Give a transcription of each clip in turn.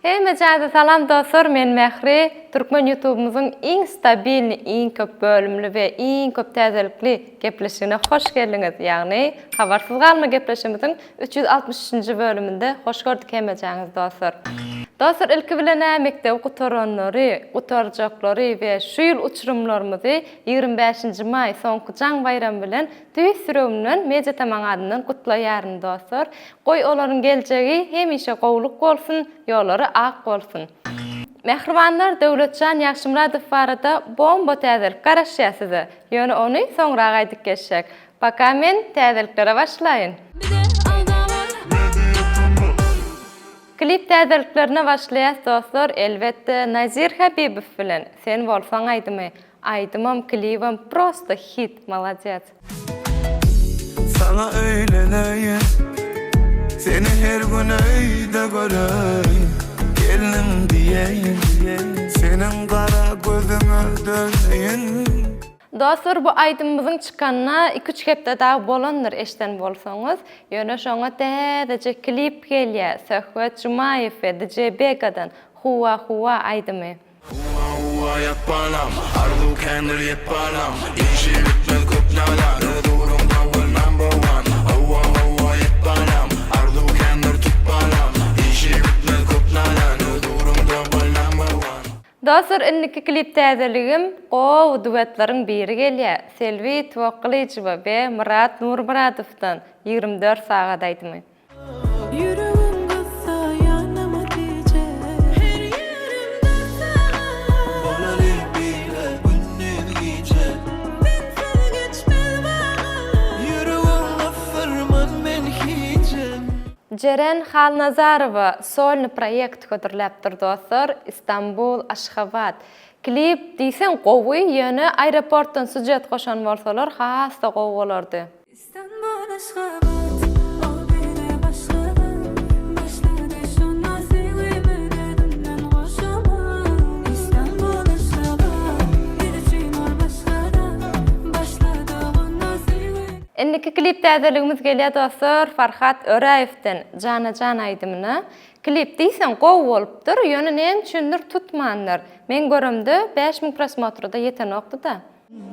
Hemmejaňyza salam dostlar men Mähri Türkmen ýutubymyzyň iň stabilny iň köp bölümli we iň köp täzelikli gepleşigine hoş geldiňiz ýagny habarsyz galma gepleşigimiziň 363-nji bölüminde hoş gördük hemmejaňyzy dostlar. Dostlar ilki bilenä mekdebi gutaranlary, gutarjaklary we şu ýyl uçurymlarymyzy 25-nji maý soňky jaň baýramy bilen tüýs ýüregimden Media Tamaň adyndan gutlaýaryn dostlar. Goý olaryň geljegi hemişe gowluk bolsun, ýollary ak bolsun. Mähribanlar Döwletjan Ýagşymyradow barada bomba täzelik garaşýar size. Ýöne ony soňrak aýdyp geçjek. Paka men täzeliklere başlaýyn. Klip täzeliklerine başlaýas dostlar elbetde Nazir Habibow bilen Sen bolsaň aýdymy. Aýdymam klibem prosto hit molodec. Saňa öýleneýin Seni her gün öýde göreýin Gelnim diýeýin Seniň gara gözüňe döneýin. Dostlar bu aýdymymyzyň çykanyna iki üç hepde dagy bolandyr eşden bolsaňyz. Ýöne şoňa täzeje klip gelýä Söhbet Jumaýew we DJ Begadan Huwa huwa aýdymy. Huwa huwa ýat balam Arzuw kändir ýet balam Işi bitmez köp nala Öz ugruňda bol number one Hawa hawa ýet balam Arzuw kändir tut balam Işi bitmez köp nala Öz ugruňda bol number one. Dostlar indiki klip täzeligim gowy duetleriň biri gelýä Selbi Tuwakgylyjowa we Myrat Nurmyradowdan 24 sagat aýdymy. Ýüregim gyssa ýanyma gije. Her ýerim dert saňa. Bolaly bile gündiz gije. Sensiz geçmez maňa. Ýüregim gysdyrman men hijem. Jeren Halnazarowa solny proýekt hödürläpdir dostlar Istanbul Aşgabat klip diýseň gowy ýöne aeroportdan sujet goşan bolsalar hasda gowy bolardy. Istanbul Aşgabat ol biri başgadan Başlady şonda söýgimiz özümden goşaman Istanbul Aşgabat biz üçin ol başgadan Başlady onda söýgimiz. Indiki klip täzeligimiz gelýär dostlar Farhat Öräýewden Jana jan aýdymyna. Klip diýseň gowy bolupdyr, ýöne näme üçindir tutmandyr. Men göremde 5000 prosmotrada ýetenokdy-da.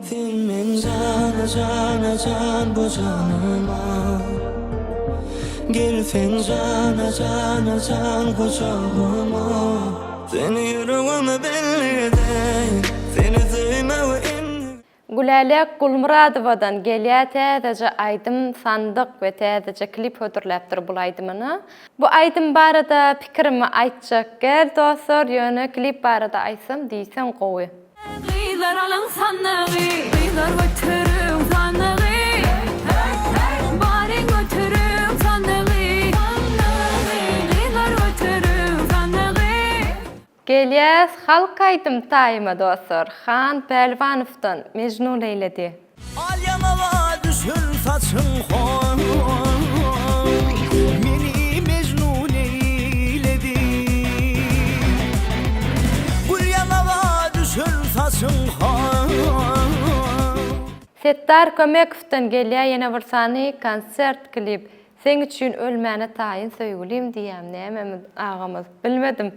Sen meň jana jana jan bu janyma Gel sen jana jana jan gujagyma Seni ýüregime belli edeýin Seni söýmegi endik Gülälek Gulmyradowadan gelýär täzeje aýdym Sandyk we täzeje klip hödürläpdir bul aýdymyna. Bu aýdym barada pikirimi aýtjak gel dostlar ýöne klip barada aýtsam diýseň gowy. Gyzlar alyň sandygy, gyzlar göteriň sandygy, Baryň göteriň sandygy, gyzlar göteriň sandygy. Gelýäs halk aýdym taýyma dostlar Han Pälwanowdan Mejnun eýledi. Al ýaňaga düşen saçyň hon Meni mejnun eýledi. Gül ýaňaga düşen saçyň hon. Setdar Kömekowdan gelýär ýene bir sany konsert klip Seň üçin ölmäne taýyn söýgülim diýýäm nämemi agamyz bilmedim.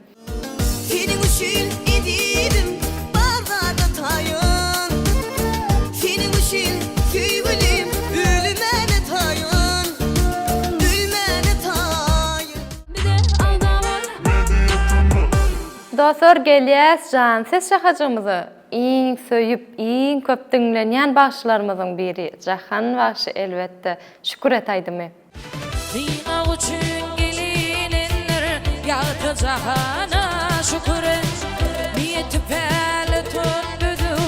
Seniň üçin ezizim bar zada taýyn Seniň üçin söýgülim ölmäne taýyn Ölmäne taýyn. Bize agza bol. Dostlar gelýäs jan ses şahajygymyza iň söýüp iň köp diňlenýän bagşylarymyzyň biri Jahan bagşy elbetde Şükür et aýdymy. Synag üçin gelinendir ýagty jahana şükür et. Niýeti päli tut düzüw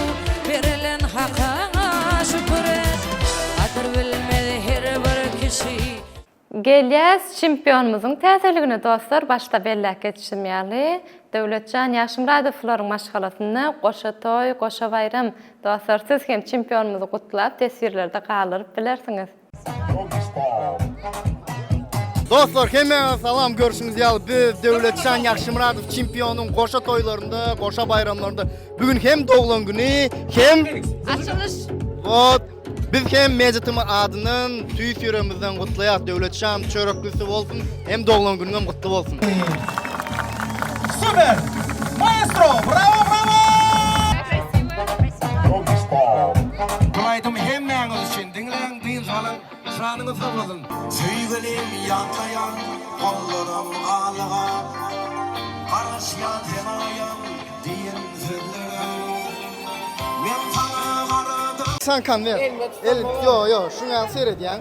berlen hakyňa şükür et. Gadyr bilmez her bir kişi. Gelýäs çempionymyzyň täzeligine dostlar başda belläp geçişim ýaly Döwletjan Ýagşymyradowlaryň maşgalasynda goşa toý goşa baýram Dostlar siz hem çempionymyzy gutlap teswirlerde galdyryp bilersiňiz. Dostlar hemmäňize salam görşüňiz ýaly biz Döwletjan Ýagşymyradow çempionyň goşa toýlarynda goşa baýramlarynda bu gün hem doglan güni hem Açylyş. Wot biz hem Media TM adyndan tüýs ýüregimizden gutlaýas Döwletjan çöreklisi bolsun hem doglan günüňem gutly bolsun. Nomer! Maestro! Brawo brawo! Bu aýdym hemmäňiz üçin diňläň dynç alyň janyňyz sag bolsun. Söýgülim ýatlaýan gollaram galyga Garaşýan sen aýam diýen sözleriň Men saňa garadym. Sen konwert. El, yo yo, şuňa seredýäň.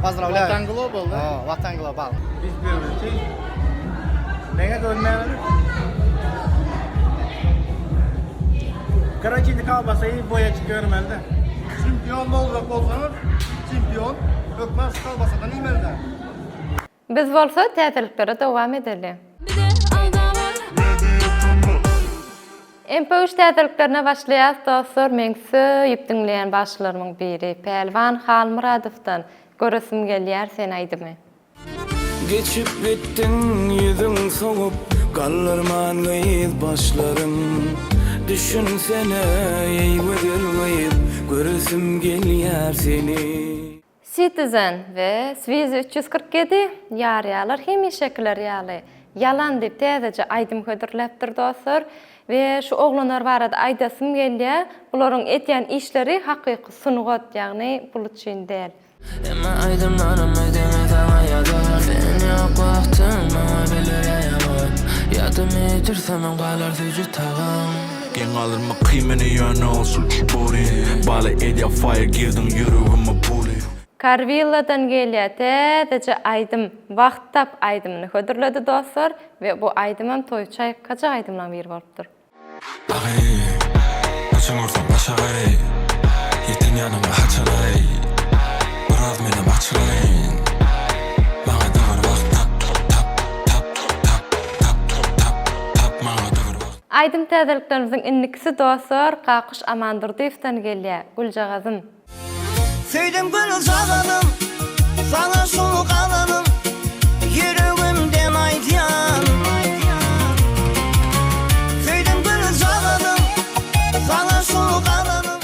Pozdravляю. Watan Global da. Ha, Watan Global. Biz döwleti. Meňe görünmäli. Karaçini kalbasayı boya çıkıyorum elde. Çempion boljak bolsaňyz, çempion hökman şu kolbasadan iýmeli. Biz bolsa täzeliklere dowam edeli. Bize aldama. MP3 täzeliklerine başlaýas dostlar meň söýüp diňleýän bagşylarymyň biri Pälwan Halmyradowdan Göresim gelýär seni aýdymy. Geçip gitdiň ýüzüň sowup Galdyrman gyz başlaryn Düşünsene eý gözel gyz Göresim gelýär seni. Citizen we Swizy 347 ýarýarlar hemişekiler ýaly. Ýalan diýip täzeje aýdym hödürläpdir dostlar. We şu oglanlar barada aýdasym gelýär, bularyň edýän işleri hakyky sungat, ýagny pul üçin däl. Emma aýdymlarym öýdeme saňa ýazar Sen ýok wagtyň maňa bildirýär ýaman Ýadymy ýitirsemem galar süýji tagam. Geň galdyrma kyn meni ýöne olsun booty Bala edýär fire girdiň ýüregime puli. Karwilladan gelýär täzeje aýdym Wagt tap aýdymyny hödürledi dostlar we bu aýdymam toý çaýkajak aýdymlaň biri bolupdyr. Agy, haçan görsem başagaý, Ýeten ýanyňa haçan aý, Biraz menem açylaýyn. Maňa-da bir wagt tap, tap, tap, tap, tap, tap, tap, maňa-da bir wagt. Aýdym täzeliklerimiziň indikisi dostlar Kakuş Amandurdyýewden gelýär, Güljagazym. Söýdüm güljagazym, saňa şu galanym, Ýüregimden aýdýan. Söýdüm güljagazym, saňa şu galanym.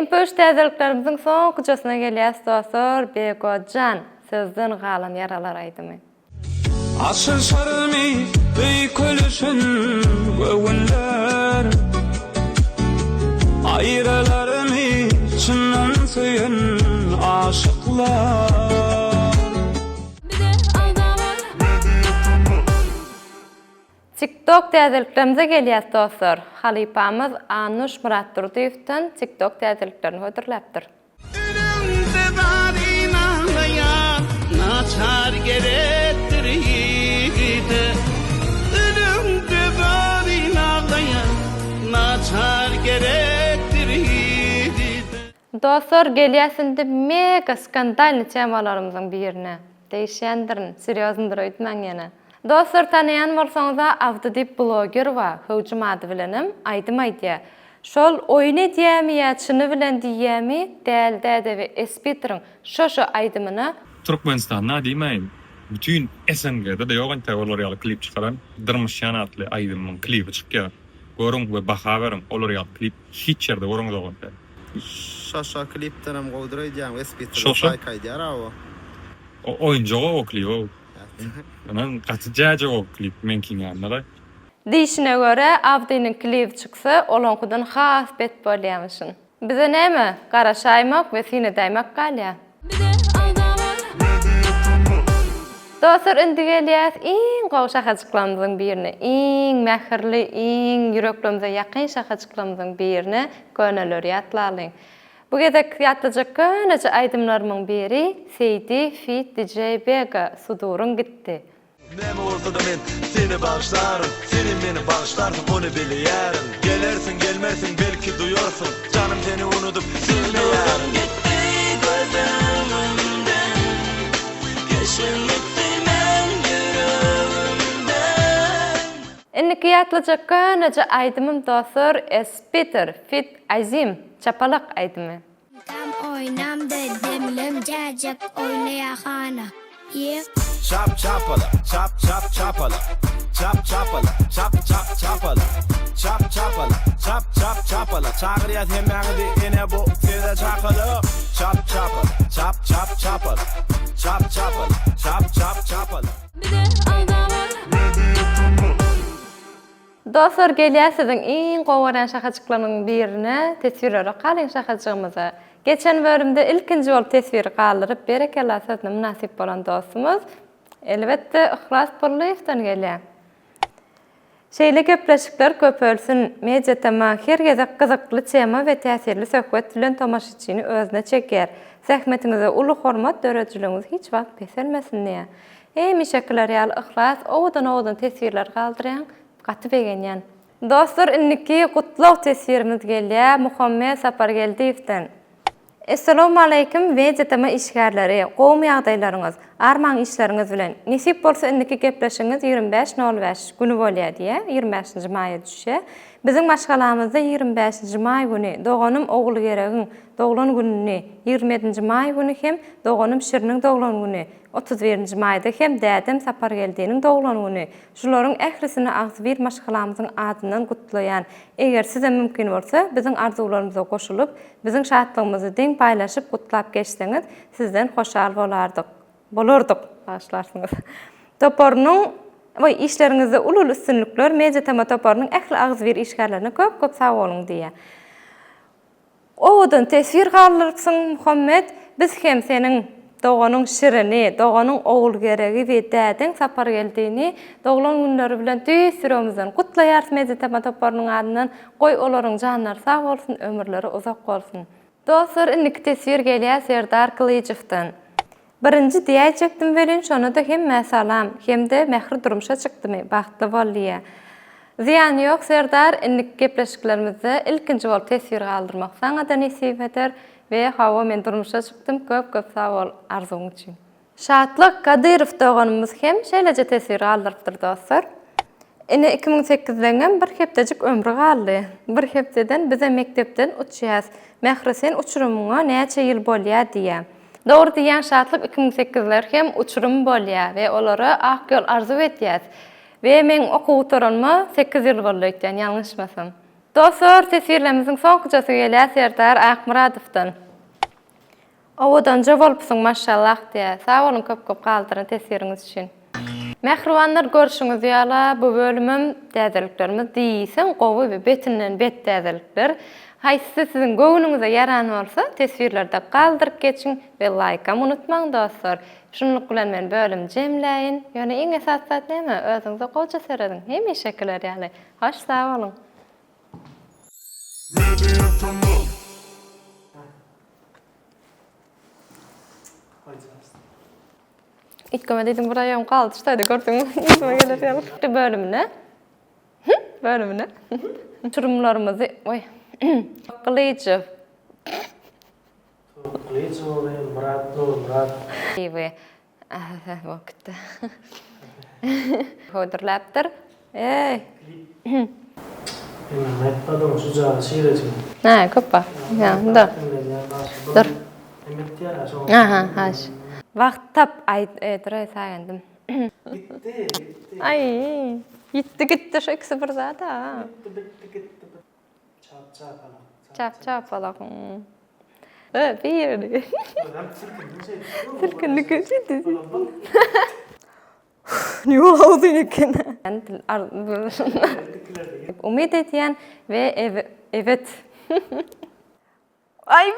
MP3 täzeliklerimiziň soňkujasyna gelýäs dostlar, Begojan, Sözden galan ýaralar aýdymy. Açylyşarmy öýkeleşen göwünler Aýralarmy çyndan söýen aşyklar. Bize aldama. TikTok täzeliklerimize gelýäs dostlar. Halypamyz Annuş Myratdurdyýewden TikTok täzeliklerini hödürläpdir. Öleňde zaryn aglaýan naçar gerekdir ýigide. Öleňde zaryn aglaýan naçar gerekdir ýigide. Dostlar gelýäs indi mega skandalnyý temalarymyzyň birine. Degişýändirin, serýozndyr öýtmäň ýene. Dostlar tanaýan bolsaňyza Abdy diýip bloger bar, Hüwjüm ady bilenem aýdym aýdýa. Şol oýun edýämi ýa çyny bilen diýýämi Däli däde we Espitriň şo-şo aýdymyna Türkmenistanda diýmäýin, bütin SNG-de-de ýok entek olar ýaly klip çykaran. Dyrmyşýan atly aýdymyň klibi çykýar. Görüň we baha beriň, olar ýaly klip hiç ýerde göreňzok entek. Şaşa klipdenem gowudyr öýdýäň Espitr Şoşa? laýk aýdýar a o. O oýunjak o klip o. Onan gaty jäjek o klip meňkiň ýanynda-da. Diýşine görä Abdynyň klibi çyksa olaňkydan has bet bolýamyşyn. Bize näme, garaşaýmak we syn edäýmek galýa. Bize aldama. Dostlar indi gelýäs iň gowy şahajyklarymyzyň birine, iň mähirli, iň ýüreklerimize ýakyn şahajyklarymyzyň birine köneleri ýatlalyň. Bu gezek ýatlajak köneje aýdymlarymyň biri Seýdi feat DJ Bega Suduryň gitdi. Näme bolsada men seni bagyşlaryn Senem meni bagyşlarsyň ony bilýärin Gelersiň gelmersiň belki duýarsyň Janym seni unudyp bilmeýärin. Gitdi göz öňümden Keşbiň gitdi meň ýüregimden. Indiki ýatlajak köneje aýdymym dostlar Espiter feat Azim Çapalak aýdymy. Tam oýnamda demlem jäjek oýnaýa hana yeah. Çap çapala çap çap çapala Çap çapala çap çap çapala Çap çapala çap çap çapala Çagyrýas hemmäňizi ene bu size çakylyk Çap çapala çap çap çapala Çap çapala çap çap çapala Bize aldama. Dostlar gelýär siziň iň gowy görýän şahajyklaryňyň birine teswirleri okalyň şahajygymyza. Geçen bölümde ilkinji bolup teswiri galdyryp berekella sözüne mynasyp bolan dostumyz elbetde Yhlas Pullyýewden gelýär. Şeýle gepleşikler köpelsin, Media TM her gezek gyzykly tema we täsirli söhbet bilen tomaşaçyny özüne çekýär. Zähmetiňize uly hormat döredijiligiňiz hiç wagt peselmesin diýýär. Hemişekiler ýaly Yhlas owadan-owadan teswirler galdyrýaň, gaty begenýän. Dostlar indiki gutlag teswirimiz gelýär Muhammet Sapargeldiýewden. Essalowmaleýkim WCTM işgärleri, gowumy ýagdaýlaryňyz? Armaň işleriňiz bilen. Nesip bolsa indiki gepleşigiňiz 25 nol bäş güni bolýa diýýä, 25-nji maýa düşýä. Biziň maşgalamyzda 25-nji maý güni doganym Ogulgeregiň doglan gününi, 27-nji maý güni hem doganym Şiriniň doglan güni, 31-nji maýda hem dädem Sapargeldiniň doglan güni. Şularyň ählisini agzybir maşgalamyzyň adyndan gutlaýan. Eger sizem mümkin bolsa, biziň arzuwlarymyza goşulyp, biziň şatlygymyzy deň paýlaşyp gutlap geçseňiz, sizden hoşal bolardyk. Bolardyk, bagyşlarsyňyz. Toparynyň we işleriňizde uly-uly üstünlikler Media TM toparynyň ähli agzybir işgärlerine köp-köp sag boluň diýýär. Owadan teswir galdyrypsyň Muhammet, biz hem seniň doganyň Şirini, doganyň Ogulgeregi we dädeň Sapargeldini doglan günleri bilen tüýs ýüregimizden gutlaýarys Media-TM toparynyň adyndan, goý olaryň janlary sag bolsun, ömürleri uzak bolsun. Dostlar indiki teswir gelýär Serdar Gylyjowdan. Birinji diýäýjekdim welin şonada hemmä salam hemde Mähri durmuşa çykdymy bagtly bol diýýä. Zyýany ýok Serdar indiki gepleşiklerimizde ilkinji bolup teswir galdyrmak saňada nesip eder we hawa men durmuşa çykdym köp köp sag bol arzuwyň üçin. Şatlyk Kadyrow doganymyz hem şeýleje teswir galdyrypdyr dostlar. Ine 2008-leňem bir hepdejik ömri galdy. Bir hepdeden bizem mekdepden uçýas. Mähri sen uçurymyňa näçe ýyl bolýa diýýä. Dogry diýýäň Şatlyk 2008-ler hem uçurym bolýa we olara ak ýol arzuw edýäs. We meň okuw gutaranyma sekiz ýyl boldy öýtýän ýalňyşmasam. Dostlar teswirlerimiziň soňkujasy gelýär Serdar Akmyradowdan. Owadanja bolupsyň maşallah diýýär. Sag boluň köp köp galdyran teswiriňiz üçin. Mähribanlar görşüňiz ýala bu bölümem täzeliklerimiz diýseň gowy we betinden bet täzelikler. Haýsysy siziň göwnüňize ýaran bolsa teswirlerde galdyryp geçiň we laýkam unutmaň dostlar. Şunluk bilen men bölüm jemläýin. Ýöne iň esasy zat näme özüňize gowja serediň hemişekiler ýaly. Hoş sag boluň. Üýtgeme diýdim bir aýagym galdy şu taýda gördüňmi? Ýüzüme geler ýaly. Bir bölümine. Bölümine. Uçurymlarymyzy oý. Gylyjow. Gylyjow Myrat Nurmyrat. We bolup gitdi. Hödürläpdir. Eý. Sen aýtmadyň şu jaly şirejigini. Hä, köp bar. Ýa, dur. Dur. Aha, haş. Wagt tap, aý, e, dur, saýandym. Gitdi, gitdi. Aý, ýitdi gitdi, şu ikisi bir zat-a. Gitdi, bitdi, gitdi. Çap, çapalak. Çap, çapalak. E, bir. Özem silkindi şeýdip. Silkindi, şeýdip. Ýol uzyn eken. Umyt edýän we evet. Aý.